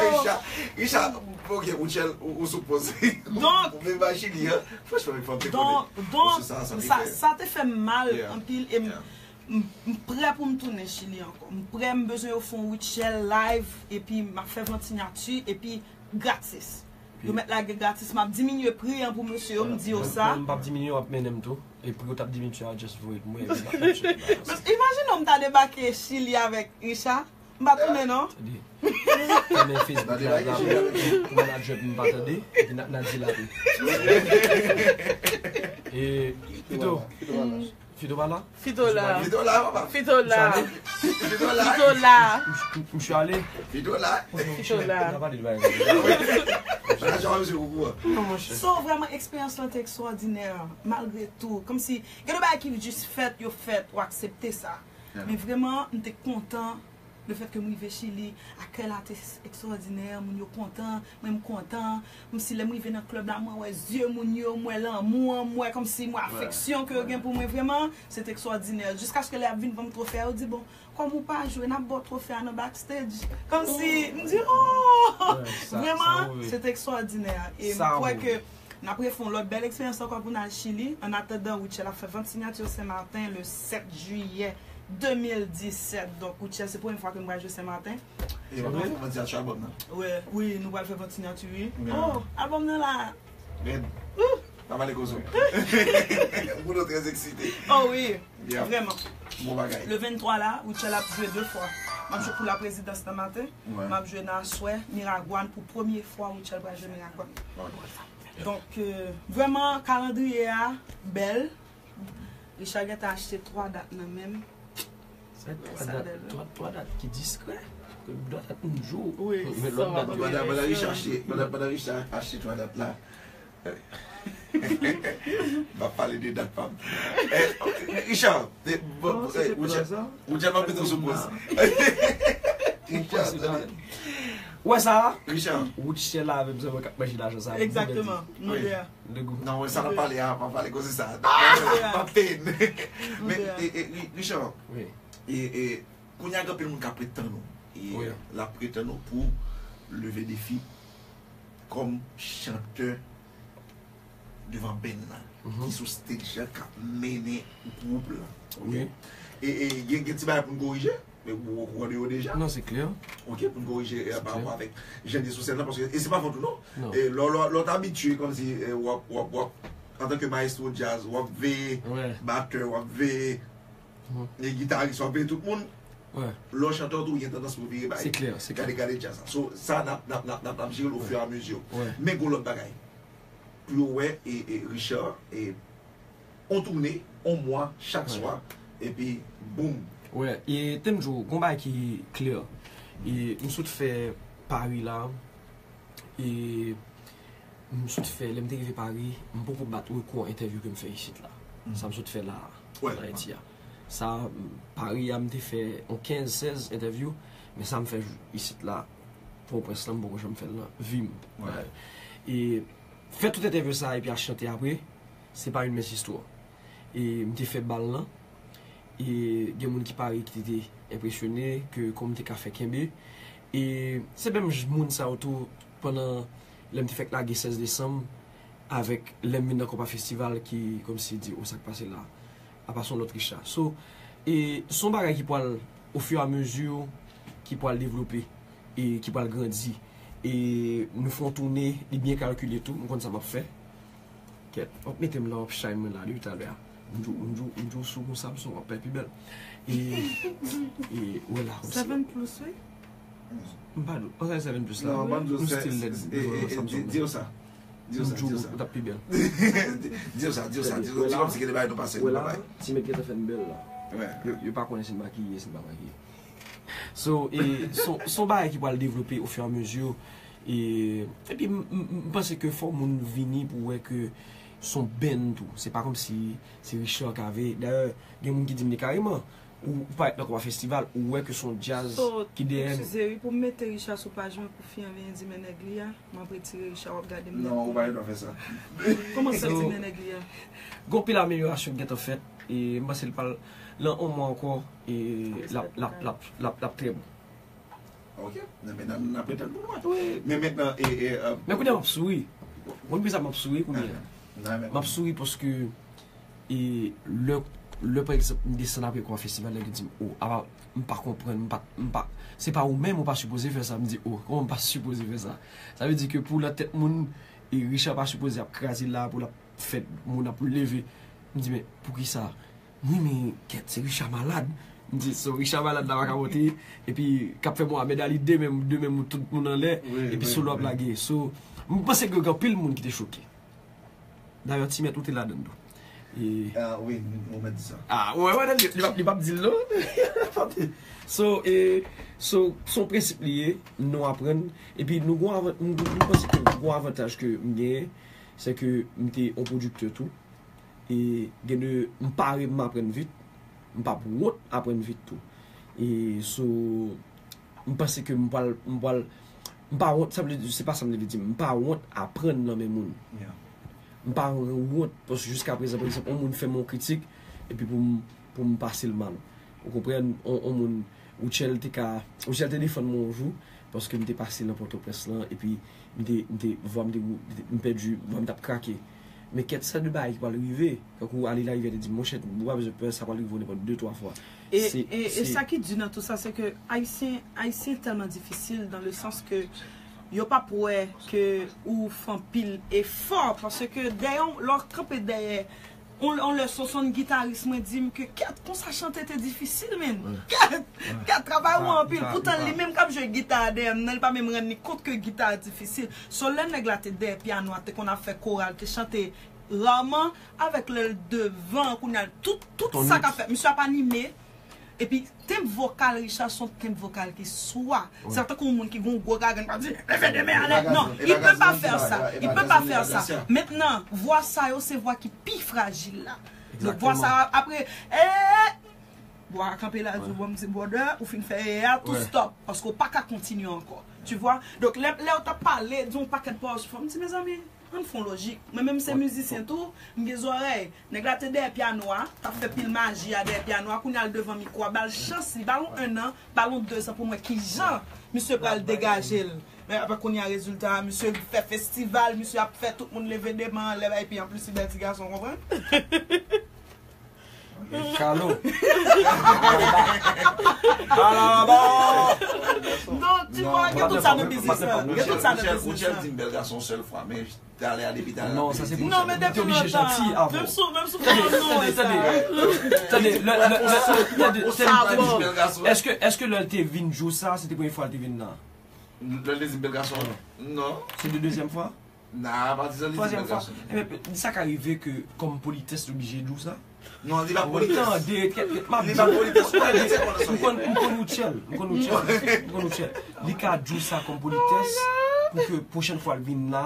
Richard, Richard, ok, Rutshelle, ou, ou sou poze. Donk, ou vin ba Chili an. Franchman, fò m te konnen. Donk, donk, sa, sa te fè m mal anpil e m, m, m prè pou m tounen Chili ankò. M prè, m bezwen yo fè yon Rutshelle live epi m ap fè vant sinyati epi gratis. Yo mèt lage gratis, m ap diminye pri an pou mesye yo, m di yo sa. M p ap diminye, w ap mennen m tou. E pri w t ap diminye a, just voye l pou mwen, epi m ap fè m sou li. Imajine w m ta debake Chili avèk Richard. M pa tounen non. Tande. Tande Facebook live la pou, pou manager m pa tande. Epi n a, n a di la tou. E Fito. Fito pa la? Fito la. Fito la, papa. Fito la. Fito la. Fito la. Misye ale. Fito la. Fito la. N a pale de bagay. Sa ka chanje misye koukou an. Non, monchè. So, vrèman, eksperyans lan te ekstwòdinè, malgre tou. Kòmsi, gen de bagay ki jis fèt, yo fèt, ou aksepte sa. Men vrèman, m te kontan. Lefètke m rive Chili, akèy la te ekstwòdinè, moun yo kontan, mwen m kontan. Kòmsi lè m rive nan klèb la, mwen wè zye moun yo, m wè lanmou an, m wè kòmsi m wè afeksyon ke yo gen pou mwen vrèman, se te ekstwòdinè. Jiskaske lè y ap vin ban m twofe a, yo di, bon, kòm ou pa jwe, n ap ba w twofe a nan backstage. Kòmsi, m di, oh! Vrèman, se te ekstwòdinè. E m kwè ke N ap refè yon lòt bèl eksperyans ankò pou n al Chili. Annatandan, Rutshelle ap fè vant sinyati Sen Maten le sèt jiyè de mil disèt. Donk, Rutshelle, se premye fwa ke m pral jwe Sen Maten. E w ap fè vant sinyati albòm nan? Wi, wi, nou pral fè vant sinyati, wi. Oh, albòm nan la. Men, pa pale koze w. Moun yo trè eksite. Oh wi, vrèman. Bon bagay. Le venntwa la, Rutshelle ap jwe de fwa. M ap jwe pou la prezidans nan maten. M ap jwe nan aswè, Miragwàn, pou premye fwa Rutshelle pral jwe Miragwàn. Donk, vrèman, kalandriye a bèl. Richard gentan achte twa dat nan men m. Sa twa dat, twa, twa dat ki diskrè. Dwa dat m jou. Wi, men lòt dat yo. Pandan, pandan Richard achte, pandan, pandan Richard achte twa dat la, m ap pale de dat pa m. Richard, Richard, m ap mete w sou poz. Richard, Ou wè sa? Richard. Rutshelle avè m, se mwen k ap manje lajan sa. Egzakteman. Nou de a. Nou de gou. Non, sa n ap pale a, pa pale koze sa. M ap peye n. Men, Richard, kounye a gen anpil moun k ap ret tann ou. L ap ret tann ou pou leve defi kòm chantè devan band nan, ki sou stage la, k ap mennen gwoup la. Wi. E, e gen, gen ti bagay pou n korije, men ou okouran de yo deja. Non, se klè. Ok, pou n korije pa rapò avèk jan de sou sèn nan, paske, e se pa fòt ou non. E lè, lè, lè w t abitye kòmsi w ap, w ap, w ap, antanke mayestwo djaz, w ap veye batè, w ap veye gitaris, w ap veye tout moun. Lè w chante w tou, ou gen tandans pou w vire bay. Se klè, se klè. Gade, gade djaz la. So, sa, n ap, n ap, n ap, n ap, n ap jere l ofiramezu. Men gen lòt bagay. Pou yo wè, e, e, Richard, e, on tounen, on mwa, chak swa, epi boum. Wè, e, te m di w, gon bagay ki klè. E, m sot fè Paris la, e, m sot fè, lè m te rive Paris, m poko bat rekò entèvyou ke m fè isit la. Sa m sot fè la, Wè. An Ayiti a. Sa, m, Paris a, m te fè yon kenz, sèz entèvyou, men sa m fè isit la, Pòtoprens lan, m poko janm fè l nan vi m. Wè. E fè tout entèvyou sa, epi al chante apre, se pa yon mens istwa. E m te fè bal lan, e gen moun ki pare ki te, te enpresyone, ke kòman m te ka fè kenbe. E se menm j-, moun sa yo tou, pandan lè m te fèk lage sèz desanm, avèk lè m vin nan Konpa Festival ki kòmsi di, o, sa k pase la, apa se yon lòt Richard. So, e se yon bagay ki pral, ofiramezi, ki pral devlope, e ki pral grandi. E nou fè yon toune, li byen kalkile tou, m konn sa m ap fè. Kèt, w ap mete m la, w ap chay mwen la, depi talè a. M di w, m di w, m di w sou konsa, m son w ap fè pi bèl. E, e, wè la, kòmsi. Seven plus, wi. M pa dou, panse seven plus la. Non, ban m di w Nou se, still lèd, e, e, e, Samsung. di, di w sa. Di w sa, di w sa. Ou t ap pi bèl. Di w sa, di w sa, di w sa. Di w sa, se ki de bagay nou pase, Wè nou la, pa bay. ti mèt gentan fè m bèl la. Wè. Yo, yo pa konnen si m makiye, si m pa makiye. So, e, son, son bagay ki pral devlope ofiramezi. E, epi, m, m, m panse ke fò moun vini pou wè ke son band tou. Se pa kòmsi se Richard Cavé. Dayè, gen moun ki di m li kareman. Ou, ou parèt nan Konpa Festival, ou wè ke son djaz So, ki dèyè n. Eskize wi, pou m mete Richard sou paj mwen, pou fi an vin di men nèg li a, m ap retire Richard, w ap gade m. Non, ou pa gen dwa fè sa. Kòman sa So, di men nèg li a? Gon pil amelyorasyon ki gentan fèt, e m panse l pral, nan yon mwa ankò, e l ap, l ap, l ap, l ap, l ap trè bon. Ok, nan men nan nan pretan pou mwen. Wi. Men mentnan, e, e, e, Men kounye a m ap souri. Mwen, kisa m ap souri kounye a? Nan men M ap souri paske, e lè, lè pa egzanp, m desann apre Konpa Festival, nèg yo di m, o, apa, m pa konprann, m pa, m pa, se pa ou menm, ou pa sipoze fè sa. M di, o, kòman m pa sipoze fè sa? Sa vle di ke pou nan tèt moun, e Richard pa sipoze ap kraze la, pou l ap fè moun ap leve. M di, men, poukisa? Mwen, men, kèt, se Richard malad. M di, so, Richard malad la pa ka monte, epi k ap fè Mohamed Ali de men, de men tout moun anlè, Wi, epi wi, solo ap wi. Lage. So, m panse ke gen anpil moun ki te choke. Dayè, Ti Mèt ou te ladan l tou. E, Ah, wi, ou mèt di sa. Ah, wè, wè, li, li, p ap, li p ap di l, non. So, e, so, se yon prensip li ye, nou aprann. Epi, nou gon avan-, m, m panse ke gon avantaj ke m genyen, se ke m te yon pwodiktè tou. E gen de, m pare pou m aprann vit. M p ap wont aprann vit tou. E so, m panse ke m pral, m pral, m pa wont, sa vle di, se pa sa m vle di, m pa wont aprann nan men moun. Yeah. M pa wont, paske jiska prezan, pa egzanp, yon moun fè m yon kritik, epi pou m, pou m pase l mal. Ou konprann? On, on moun, Rutshelle te ka, Rutshelle te defann mwen yon jou, paske m te pase nan Pòtoprens lan, epi m te, m te, vwa m te, m pèdi, vwa m t ap krake. Men kèt sa de bagay ki pral rive, kankou Ale Larivye te di, monchè, ou pa bezwen pè, sa pral rive w nenpòt de, twa fwa. E, Se- e, e se- sa ki di nan tout sa, se ke Ayisyen, Ayisyen tèlman difisil, dans le sens que yo p ap wè ke ou fè anpil efò, paske dèyè, lè w kanpe dèyè, on, on lè son, son gitaris mwen di m ke kèt, konsa chante te difisil, men. Kèt, kèt, travay ou anpil. Poutan, li menm k ap jwe gita a dèyè m nan, li pa menm rann li kont ke gita a difisil. So, lè nèg la te dèyè pyano a, te konn ap fè koral, te chante raman, avèk lè l devan, kounye a, tout, tout sa k ap fèt. Misye ap anime. Epi, tenb vokal Richard se yon tenb vokal ki swa. Se tankou yon moun ki gen yon gwo gagann, k ap di, leve de men anlè. Non, il peut pas faire ça. Il peut pas faire ça. Mentnan, vwa sa yo, se vwa ki pi frajil la. Donk, vwa sa yo, apre, eh, bwa kanpe la, di, bon, m di, brother, ou fin fè eh a, tou stop. Paske ou pa ka kontinye ankò. Tu vois? Donk, lè, lè w t ap pale, di yon pakèt pawòl sou fò, m di, mezanmi, ann fè yon lojik. Mwen menm se mizisyen tou, m gen zòrèy. Nèg la te dèyè pyano a, t ap fè pil maji a dèyè pyano a, kounye a l devan mikwo a, ba l chans li, ba l yon ennan, ba l yon dezan pou m wè kijan misye pral degaje l. Men apre kounye a rezilta a, misye fè festival, misye ap fè tout moun leve de men anlè, epi anplis li bèl ti gason, konprann? Kalo. Non, tu vois, gen tout sa nan biznis lan. Gen tout sa nan biznis lan. Di m bèl gason sèl fwa, men talè a depi talè. Non, sa se pou Non, men depi oblije lontan. Janti avan. Menm sou, menm sou fòm nou wè sa. Tande, tande, lè, lè, lè, tande, tande, Bèl gason. Èske, èske lè l te vin jou sa, se te premye fwa l te vin nan? Lè l te di m bèl gason? Non. Se de dezyèm fwa? Nan, pa di sa, li di Twazyèm bèl fwa. gason. Ebyen, sa ka rive ke kòm politès li oblije di w sa. Non, li pa politès. Tande, kèt, kèt, m ap Li pa politès. Tande, m konn, m konn Rutshelle, m konn Rutshelle, m konn Rutshelle. Li ka di w sa kòm politès, pou ke pwochèn fwa l vin la,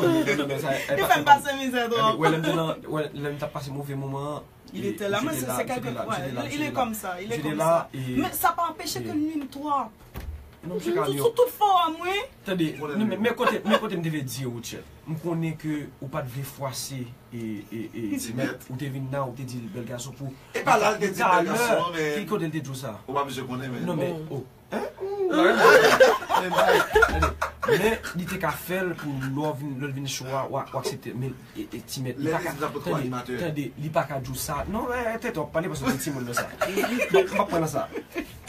Li fè m pase mizè twòp. Wè, lè m te nan, wè, lè m t ap pase move moman an, il était là, mais c'est quelqu'un, ouais, il est comme ça, il est comme ça. Mais ça n'a pas empêché que lui, toi. Non, misye ka di yo. Sou tout fòm, wi. Tande, men, men kote, men kote m te vle di yo, Rutshelle. M konnen ke ou pa t vle fwase e, e, e, Timet. Ou te vin la, ou te di l bèl gason pou. E pa la l te di bèl gason an, men. Ki kote l te di w sa? Ou pa bezwen konnen, men. Non, men, oh. Hein? Tande, men li te ka fè l pou lè w vin, lè l vin cho a, w a, w aksepte. Men e, e, Timet, li pa ka, tande, tande, li pa ka di w sa. Non, e, tèt w ap pale paske w se timoun nan sa. M ap, m ap pran nan sa.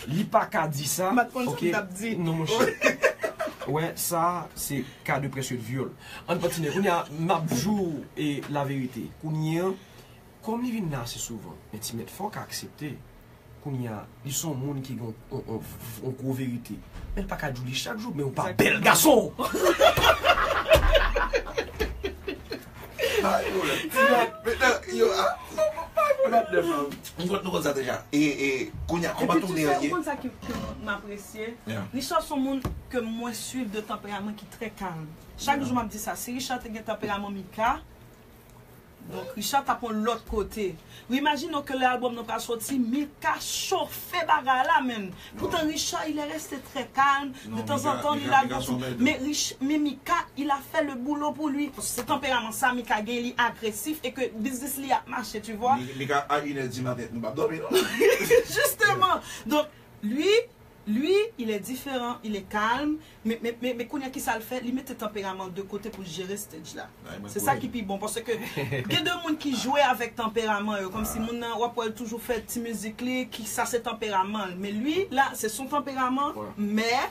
Li pa ka di sa, ok? Non, monchè. Wè, sa, se ka de près de vyòl. Ann kontinye. Kounye a, m ap di w, e, laverite. Kounye a, kòm li vin la ase souvan, men Timet, fò w ka aksepte. Kounye a, li se yon moun ki gen yon, yon, yon, yon gwo verite. Men l pa ka di w li chak jou, men ou pa bèl gason! Ay, pwoblèm. Timet, yo, a, m konn nou konn sa deja. E, e, kounye a, kòman tounen an ye? Ou konn sa ki, ki m apresye? Richard se yon moun ke mwen swiv de tanperaman ki trè kalm. Chak jou m ap di sa, si Richard te gen tanperaman Mika, donk, Richard t ap yon lòt kote. Ou imajine w ke lè albòm nan pral sòti, Mika chofe bagay la, menn. Poutan, Richard, il est resté très calme. De temps en temps, li lage yon ti. Men Rich-, men Mika, il a fait le boulot pour lui. Paske se tanperaman sa Mika gen, li agresif e ke biznis li ap mache, tu vois. Mi-, Mika, à une heure du matin, nou p ap dòmi, non? Justement. Donk, lui, Lui, il est différent, il est calme, men, men, men, men kounye a ki sa l fè, li mete tanperaman de kote pou l jere stage la. Se sa ki pi bon, paske gen de moun ki jwe avèk tanperaman yo, kòmsi moun nan, w ap wè l toujou fè ti mizik li, ki sa se tanperaman l. Men li, la, se son tanperaman, men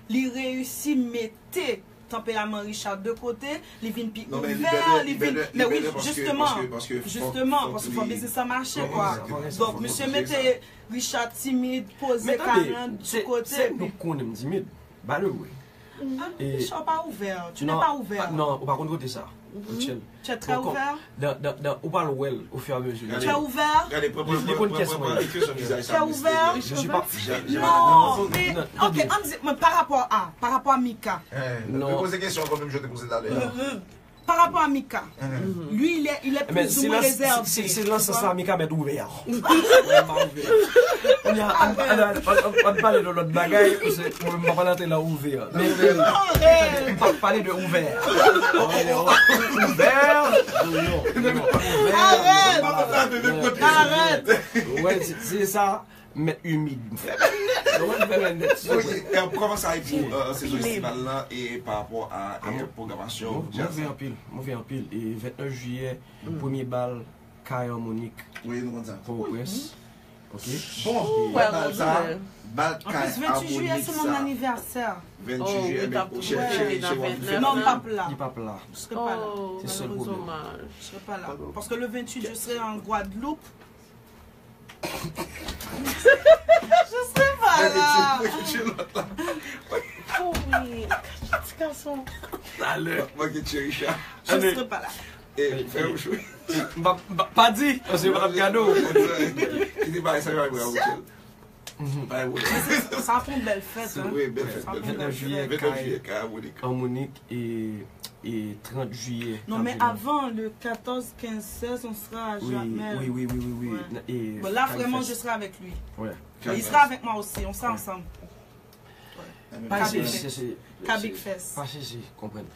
li reyisi mete tanperaman Richard de kote, li vin pi ouvè, li vin, men wi, jisteman, jisteman, paske fò biznis la mache, kwa. Donk, misye mete Richard timid, poze, karan, sou kote. Se nou konnen m timid. By the way. Ah, Richard pa ouvè. Tu n'es pas ouvert. Non, ou pa konn kote sa. Rutshelle. Tu es très ouvert. Dan, dan, dan, ou pral wè l au fur et à mesure. Tu es ouvert. Li konn kiyès mwen ye. Tu es ouvert. Je suis pas. Non, men, ok, ann di, men pa rapò a, pa rapò a Mika. Non. Poze kesyon kon menm jan w te poze talè a. Pa rapò a Mika, lui, il est, il est plus ou moins réservé. Se nan sans sa Mika mèt ouvè. Kounye a, ann, ann, ann, ann, ann pale de lòt bagay, paske mwen menm m pa pral antre nan ouvè. Men, men, m pa pale de ouvè. Ouvè, non, non, ouvè. Arèt, arèt. Wè, se, se sa. Mèt imid. Mwen fè mèt nèt. Wi, e, kòman sa ye pou, e, sezon estival la e pa rapò a, e, pwogramasyon djaz la? Move anpil, move anpil. E vennèf jiyè, premye bal, Kay Harmonik. Wi, nou konn sa. Pòtoprens. Ok. Bon, bal sa, bal Kay Harmonik sa. Venntuit jiyè, se mon anivèsè. Venntuit jiyè, men cheri, cheri, w ap fè. Non, m p ap la. Li p ap la. Je serai pas là. Se sèl pwoblèm. Je serai pas là. Parce que le vingt-huit, je serai en Guadeloupe. Je serai pas là. Oh wi, ti gason. Talè, manke Cherry Richard. Je serai pas là. E, fè yon chou. M pa, m pa, pa di, paske yo pa t ap gade w. Kite bagay sa yo al bra Rutshelle. Bagay pwoblèm. Sa ap yon bèl fèt, hein. Wi, bèl fèt, bèl fèt. Vennèf jiyè, Kay Harmonik. Harmonik e e trant jiyè. Non, mais avant, le quatorze, quinze, seize, on sera à Jamel. Oui, oui, oui, oui, oui. Bon, là, vraiment, je serai avec lui. Ouais. Il sera avec moi aussi, on sera ensemble. Pase, se, se, Kabik Fest. Pase, se, konprann.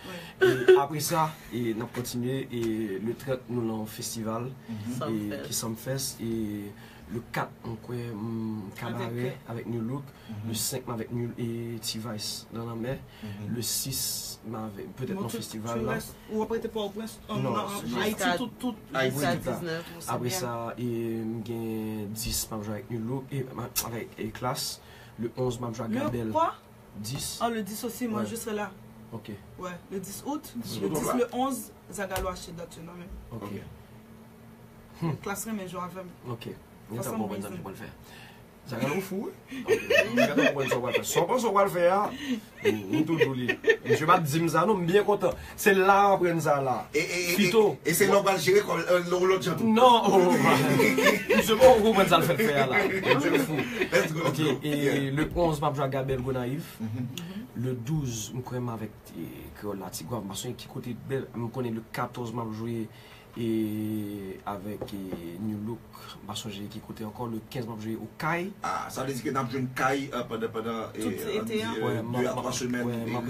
E apre sa, e n ap kontinye, e le trant, nou nan yon festival, e ki Sumfest, e le kat, mwen kwè, m, Kabarè avèk New Look. Le senk, m avèk Nul e T-Vice nan lanmè. Le sis, m avèk, petèt nan festival la. Ou ap rete Pòtoprens, nan Ayiti, tout, tout. Ayiti, tout la. Apre sa, e, m gen dis, m ap jwe avèk New Look, e, m ap, avèk, e, Klass. Le onz, m ap jwe ak Gabel. Le quoi? Dis. Ah, le dix aussi, moi, je serai là. Ok. Ouais, le dix août. Le dix, le onze, Zagalo achte dat yo nan men. Ok. Klass renmen jwe avè m. Ok. Mwen gentan konprann sa m te pral fè. Sa gen ou fou, wi. Mwen gentan konprann sa w pral fè. Sa w panse w pral fè a, ou, ou toujou li. Misye pa t di m sa, non, m byen kontan. Se la w aprann sa la. E, e, e, Fito. E, e se lè w pral jere kòb, lè w lòt jan tou. Non, oh, oh, oh. Misye pa konprann sa l fè fè a la. Misye fou. Let's go, let's Ok, go. e Yeah. Le onz, m ap jwe ak Gabel Gonayiv. Le douz, m kwè m avèk e, Kreyòl la, Ti Gwav, m pa sonje ki kote bèl, m konnen le katòz, m ap jwe e, avèk e, New Look, m pa sonje ki kote ankò, le kenz, m ap jwe Okay. Ah, sa vle di ke n ap jwenn Kay, euh, pandan, pandan, Tout euh, ete an. euh, Ouais, m de ap- a twa semèn. ouais, m ap-